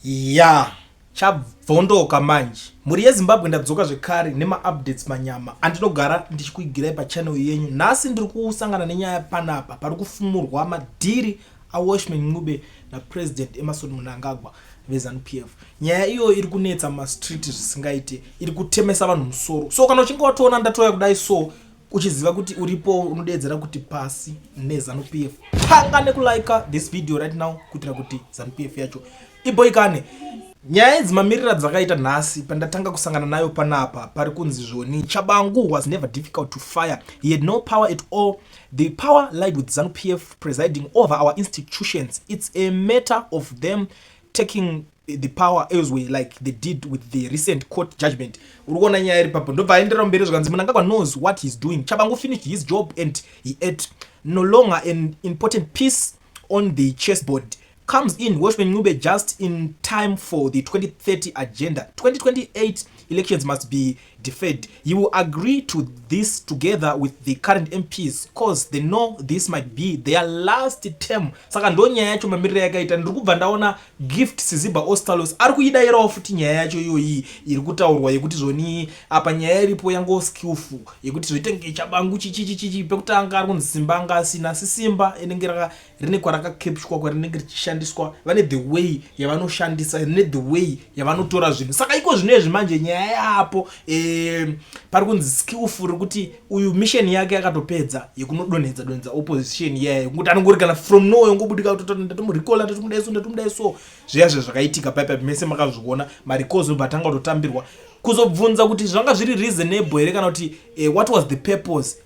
Ya, chabvondoka manje. Mhuri yeZimbabwe, ndadzoka zvekare nemaupdates manyama andinogara ndichikuigirai pachannel yenyu. Nhasi ndiri kusangana nenyaya panapa pari kufumurwa madhiri aWelshman Ncube naPresident Emmerson Mnangagwa veZanu PF. Nyaya iyoyo iri kunetsa mumastreet zvisingaite, iri kutemesa vanhu musoro. So kana uchinge watoona ndatouya kudai so, uchiziva kuti uripo unodeedzera kuti pasi neZanu PF. Tanga nekulike this video right now kuitira kuti Zanu PF yacho iboikane. Nyaya idzi mamirira dzakaita nhasi pandatanga kusangana nayo panapa, pari kunzi zvoni Tshabangu was never difficult to fire. He had no power at all. The power lied with ZANU PF presiding over our institutions. It's a matter of them taking the power elsewhere, like they did with the recent court judgment. Uri kuona nyaya iri papo. Ndobva aenderera mberi, zvikanzi Mnangagwa knows what he's doing. Tshabangu finished his job and he ate. No longer an important piece on the chessboard. Comes in Welshman Ncube just in time for the 2030 agenda. 2028 elections must be deferred. He will agree to this together with the current MPs, 'cause they know this might be their last term. Saka ndo nyaya yacho mamiriro yakaita. Ndiri kubva ndaona Gift Siziba Ostallos ari kuidayirawo futi nyaya yacho iyoyi iri kutaurwa yekuti zvoni apa nyaya iripo yango skillful yekuti zvoite kunge Tshabangu chichichichichi. Pekutanga ari kunzi simba anga asina, asi simba inenge rine kwarakakepshwa, kwarinenge richishandiswa. Vane the way yavanoshandisa, rine the way yavanotora zvinhu. Saka iko zvino izvi manje nyaya yapo pari kunzi skillful rekuti uyu mission yake yakatopedza yekunodonhedza donhedza opposition iyaya, yekuti anongori kana from nowhere ongobudika kuti ndatomurecalla, ndatomudai so, ndatomudai so. Zviya zve zvakaitika paipa mese makazviona, marecalls obva atanga kutotambirwa. Kuzobvunza kuti zvanga zviri reasonable here kana kuti what was the purpose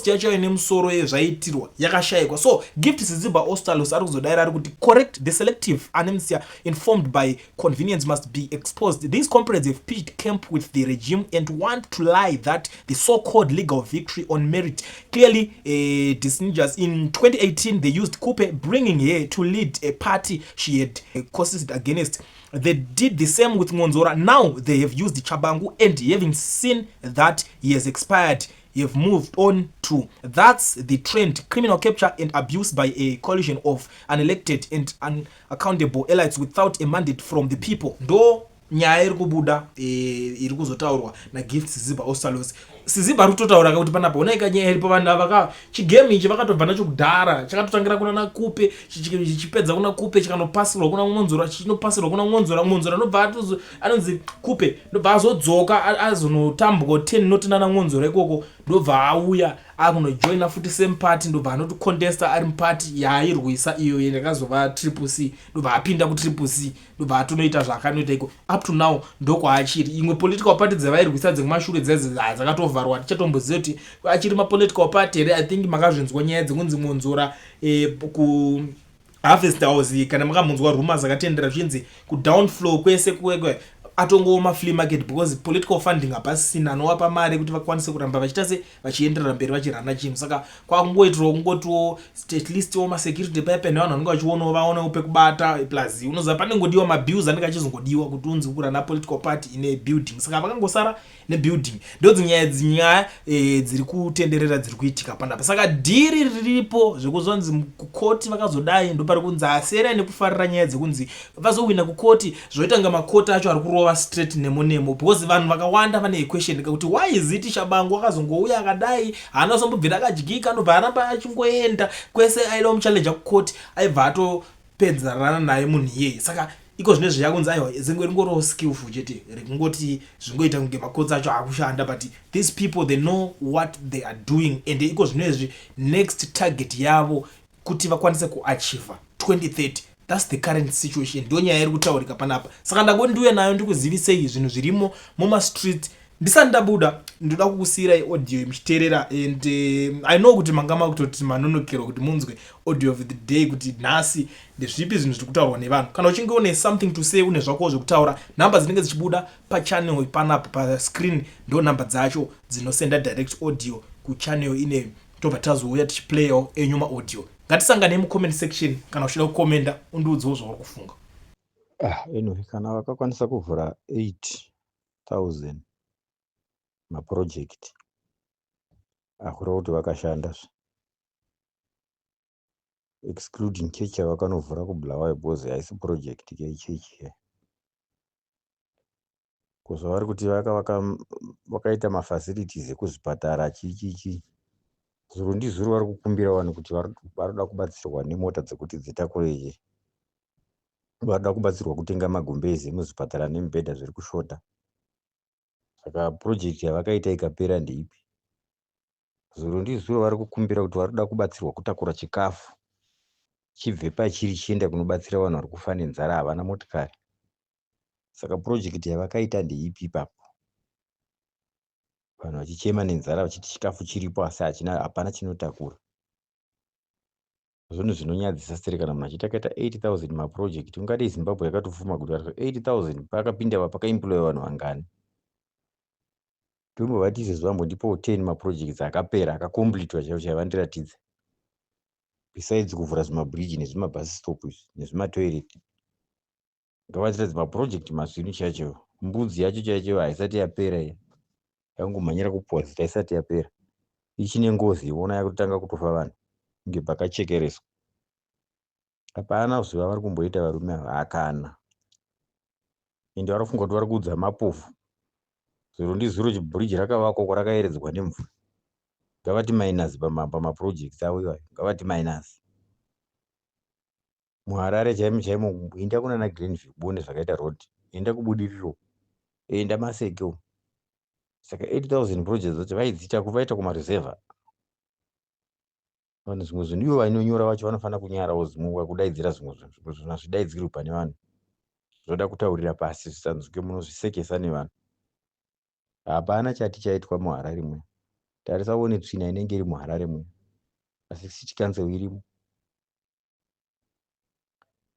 chaicho ine musoro yezvaitirwa yakashayikwa. So Gift Siziba Ostallos ari kuzodaira, ari kuti, "Correct. The selective amnesia informed by convenience must be exposed. These comrades have pitched camp with the regime and want to lie that the so-called legal victory on merit. Clearly disingenuous. In 2018 they used Khupe, bringing her to lead a party she had coerced against. They did the same with Mwonzora. Now they have used Tshabangu, and having seen that he has expired, have moved on to. That's the trend: criminal capture and abuse by a coalition of unelected and unaccountable elites without a mandate from the people." Ndo nyaya iri kubuda iri kuzotaurwa naGift Siziba Ostallos. Siziba ari kutotaura kuti panapa onaika nyaya iripo. Vanhu ava ka chigame ichi vakatobva nacho kudhara, chakatotangira kuna naKhupe, chichipedza kuna Khupe, chikanopasirwa kuna Mwonzora, chichinopasirwa kuna Mwonzora. Mwonzora ndobva anonzi Khupe, ndobva azodzoka azonotambwa 10 noti nana Mwonzora ikoko, ndobva auya akunojoina futi same party, ndobva anoticontesta ari muparty yaairwisa iyo yakazova Triple C, ndobva apinda kuTriple C, ndobva atonoita zvaakanoita iko. Up to now ndokwaachiri. Imwe political party dzavairwisa dzekumashure dzedze dzakatovharwa, tichatomboziva kuti achiri mapolitical party here. I think makazvinzwa nyaya dzekunzi Mwonzora ku Harvest House, kana makamunzwa rumors akatendera zvichinzi kudownflow kwese kwekwe atongowo maflea market, because political funding hapasisina anovapa mari kuti vakwanise kuramba vachiita se vachienderera mberi vachirana chinhu. Saka kwakungoitirawo kungotiwo at least wo masecurity paipe nevanhu vanenge vachionawo vaonewo pekubata. Plus unoziva panengodiwa mabills anenge achizongodiwa kuti unzi kurana political party ine building, saka vakangosara nebuilding. Ndodzinyaya dzinyaya dziri kutenderera, dziri kuitika panapa. Saka dhiri riripo zvekuzonzi kukoti vakazodai, ndopari kunzi asiyana nekufarira nyaya dzekunzi vazowina kukoti, zvoita kunge makoti acho ari kurova straight nemo nemo, because vanhu vakawanda vane equation kuti why is it Tshabangu akazongouya akadai, haana kuzombobvira akadyika, ndobva aramba achingoenda kwese aida kumuchallenja kukoti, aibva atopedzerana naye munhu iyeye. Saka iko zvine zviyakunzi aiwa, zinge ringoriwo skillful chete rekungoti zvingoita kunge makotsi acho akushanda, but these people, they know what they are doing. And iko zvinezvi next target yavo kuti vakwanise kuachieva 2030. That's the current situation. Ndo nyaya iri kutaurika panapa. Saka ndangondiuya nayo ndikuzivisei zvinhu zvirimo mumastreet. Ndisati ndabuda, ndoda kukusiyirai audio muchiteerera, and I know kuti manga makutoti manonokerwa kuti munzwe audio of the day, kuti nhasi ndezvipi zvinhu zviri kutaurwa nevanhu. Kana uchinge une something to say, une zvako zvekutaura, nhamba dzinenge dzichibuda pachannel panapa pascreen ndo nhamba dzacho dzinosenda direct audio kuchannel ine, tobva tazouya tichiplayawo enyu maaudio. Ngatisanganei mucomment section. Kana uchida kukomenda, undiudzewo zvauri kufunga. Ah, anyway, kana vakakwanisa kuvhura 8000 maproject, akureva kuti vakashanda zve, excluding chechi yavakanovhura kuBulawayo, because haisi project kechechi. Ko zvavari kuti vakavaka vakaita mafacilities ekuzvipatara chii chii chii. Zuro ndizuro vari kukumbira vanhu kuti varikuda kubatsirwa nemota dzekuti dzitakure, varikuda kubatsirwa kutenga magumbezi emuzvipatara nemibhedha zviri kushota. Saka purojekiti yavakaita ikapera ndeipi? Zuro ndizuro vari kukumbira kuti varikuda kubatsirwa kutakura chikafu chibve pachiri chienda kunobatsira vanhu vari kufa nenzara, havana motikari. Saka purojekiti yavakaita ndeipi ipapo? Vanhu vachichema nenzara vachiti chikafu chiripo asi hachina, hapana chinotakura. Zvinhu zvinonyadzisa sere kana munhu achiti akaita 8000 mapurojekiti. Ungadei Zimbabwe yakatopfuma kuti 8000 pakapinda pakaemploya vanhu vangani? Tombovati izvezvi vambondipawo 10 maprojects akapera, akakompletwa chaivo chaivo, vandiratidze, besides kuvhura zvimabridge nezvimabus stop izvi nezvimatoilet. Ngavatiratidze maproject mazvinu chaivo chaivo. Mbudzi yacho chaiyo chaiyo haisati yapera iya yangomhanyira kupuwa zita isati yapera, ichine ngozi iona yakutotanga kutofa vanhu kunge pakachekereswa. Hapana zuva vari kumboita varume ava, hakana. Ende vari kufunga kuti vari kuudza mapofu. Zuro ndizuro chibhuriji rakavakwa uko rakayeredzwa nemvura. Ngavati minus pamaprojects avo iwayo, ngavati minus. MuHarare chaimo chaimo, enda kunana Glenview uone zvakaita road, enda kuBudiriro, enda Maseke uko. Saka 8000 projects dzacho vaidziita kuvaita kumaruzevha. Vanhu zvimwe zvinhu ivo vanonyora vacho vanofanira kunyarawo zvimwe kudaidzira zvimwe zvinhu, zvimwe zvinhu hazvidaidzirwi pane vanhu, zvoda kutaurira pasi zvisanzwike, munozvisekesa nevanhu. Hapana chati chaitwa muHarare muya. Tarisa uone tsvina inenge iri muHarare muya, asi city council irimo.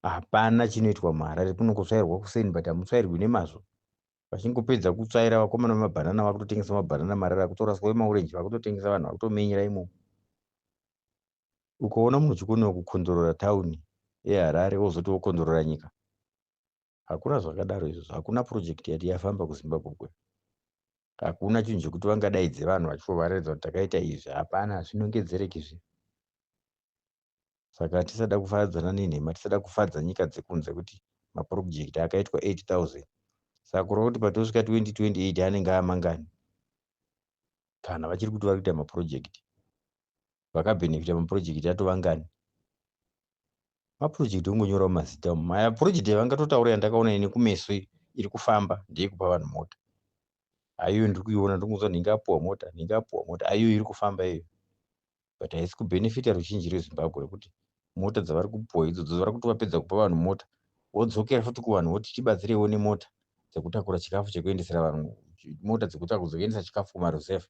Hapana chinoitwa muHarare, kunongotsvairwa kuseni but hamutsvairwi nemazvo. Vachingopedza kutsvaira, vakomana vemabhanana vakutotengesa mabhanana, marara akutoraswa, vemaorenji vakutotengesa, vanhu vakutomenyera imomo. Ukaona munhu uchikonewa kukondorora tauni yeHarare, wozoti wokondorora nyika, hakuna zvakadaro izvozvo. Hakuna project yati yafamba kuZimbabwe kwe, hakuna chinhu chekuti vangadaidze vanhu vachifovaratidza kuti takaita izvi, hapana, hazvinongedzereki zvi. Saka tisada kufadzana nenhema, tisada kufadza nyika dzekunze kuti maproject akaitwa 8000. Saka kureva kuti patosvika 2028 anenge amangani kana vachiri kuti vari kuita maproject? Vakabhenefita maproject atovangani? Maproject ongonyorawo mazita. Maproject yavangatotaura yandakaona ini kumeso iri kufamba ndeyekupa vanhu mota. Aiyo ndiri kuiona, ndingonzwa nhingi apuwa mota, nhingi apuwa mota. Aiyo iri kufamba iyo, but haisi kubhenefita ruzhinji rweZimbabwe, rekuti mota dzavari kupuwa idzodzo, vari kuti vapedza kupa vanhu mota, vodzokera futi kuvanhu voti tibatsireiwo nemota dzekutakura chikafu chekuendesera vanhu, mota dzekutakura dzekuendesa chikafu kumaruzevha.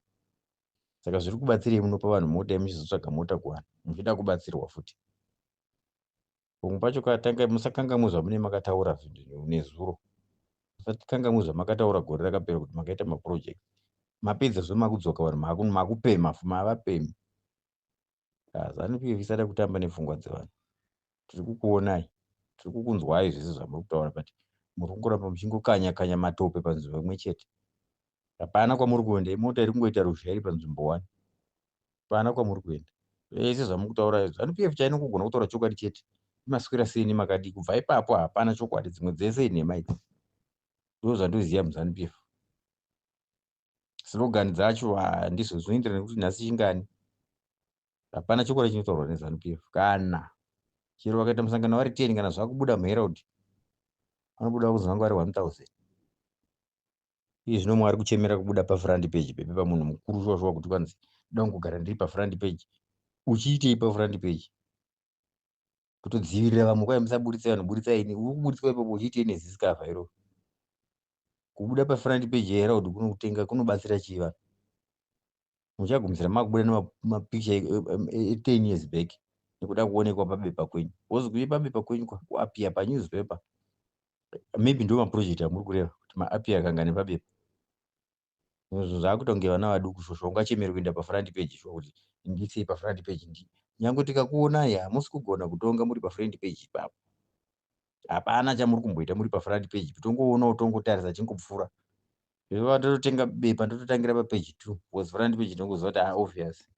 Saka zviri kubatsirei munopa vanhu mota yemuchizotsvaga mota kuvanhu muchida kubatsirwa futi? Pamwe pacho katanga musakangamwe zvamune makataura nezuro, musakangamwe zvamakataura gore rakapera kuti makaita maproject. Mapedza zve makudzoka vanhu makupema, mavapemi. ZANU PF isada kutamba nepfungwa dzevanhu. Tiri kukuonai, tiri kukunzwai zvese zvamuri kutaura, but muri kungoramba muchingokanya kanya matope panzvimbo imwe chete. Hapana kwamuri kuenda, imota iri kungoita ruzha iri panzvimbo one, hapana kwamuri kuenda. Zvese zvamuri kutaura, ZANU PF chainongogona kutaura chokwadi chete, imaswera sei nemakadii, kubva ipapo hapana chokwadi, dzimwe dzese inhema idzi. Ndo zvandoziva muZANU PF. Slogan dzacho handizvo zvinoenderana nekuti nhasi chingani. Hapana chokwadi chinotaurwa neZANU PF. Kana chero vakaita musangano vari 10, kana zvakubuda muHerald vanobuda kunzi vanga vari 1000. Iye zvino mwari kuchemera kubuda pafront page pepe pamunhu mukuru shuwa shuwa, kuti kwanzi ndoda kungogara ndiri pafront page. Uchiitei pafront page? Kutodzivirira vamwe, kwai musaburitsa vanhu, buritsa ini. Uri kuburitswa ipapo uchiitei nezisikavha iroro? Kubuda pafront page yeHerald kunokutenga, kunobatsira chii vanhu? Muchagumisira makubuda nemapicture e10 years back nekuda kuonekwa pabepa kwenyu. Wozi kuve pabepa kwenyu, kuappear panewspaper, maybe ndo maproject amuri kureva kuti maappear kangani pabepa. Zvinhu zvaakuita kunge vana vaduku shosho. Ungachemeri kuenda pafront page shuwa kuti ndisei pafront page? Ndi nyange tikakuonai, hamusi kugona kutonga muri pafront page ipapo. Hapana chamuri kumboita muri pafront page, tongoonawo, tongotarisa, chingopfuura. Zvova ndototenga bepa, ndototangira papage 2, because front page ndongoziva kuti ah, obvious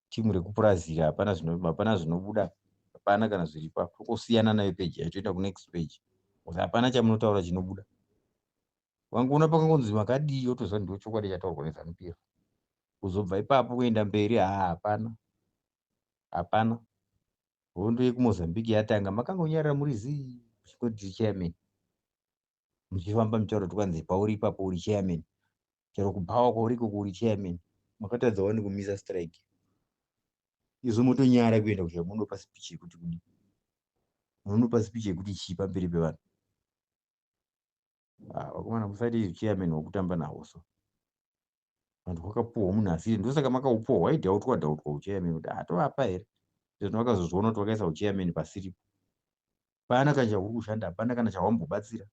timu rekupurazira, hapana hapana zvinobuda, hapana kana zviripo. Tongosiyana nayo page yacho, toenda kunext page, because hapana chamunotaura chinobuda. Wangoona pakangonzi makadii wotoziva ndiwo chokwadi chataurwa neZanu PF. Kuzobva ipapo kuenda mberi haa hapana. Hapana. Hondo yekuMozambique yatanga makangonyarara muri zii muchingoti chairman. Muchifamba muchitaura kuti kwanzi pauri ipapo uri chairman. Chero kubhawa kwauri ikoko uri chairman. Makatadza wani kumisa strike. Izvo motonyara kuenda kusvika munopa speech yekuti kudii. Munopa speech yekuti chii pamberi pevanhu. Ah, vakomana musaite chairman wekutamba nawo so. Vanhu vakapuhwa munhu asiri ndosaka makaupuhwa waidhautwa dhautwa uchairman kuti atovapa here. Izvo vakazozviona kuti vakaisa uchairman pasiripo. Pana kana chauri kushanda hapana kana chawambobatsira.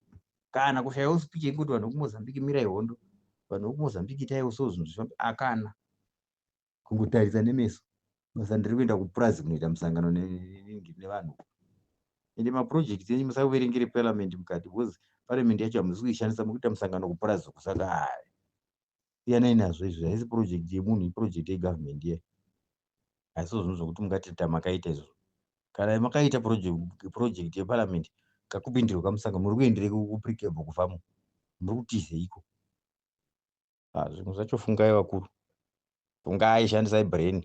Kana kushayawo speech yekuti vanhu vekuMozambique mirai hondo. Vanhu vekuMozambique itaiwo so zvinhu zvifambe akana. Kungotarisa nemeso. Basa ndiri kuenda kupurazi kunoita musangano nevanhu. Ende maprojects enyu musaverengere parliament mukati because parliament yacho hamusi kuishandisa mukuita musangano kupurazi uku saka hai. Siyanai nazvo izvi haisi project yemunhu iproject yegovernment iya. Haisi zvinhu zvokuti mungati makaita izvozvo. Kana makaita project yeparliament kakupindirwa kamusangano muri kuenderei kuPrecabe kufamu muri kutizeiko. Zvimwe zvacho fungai vakuru. Fungai shandisai brain.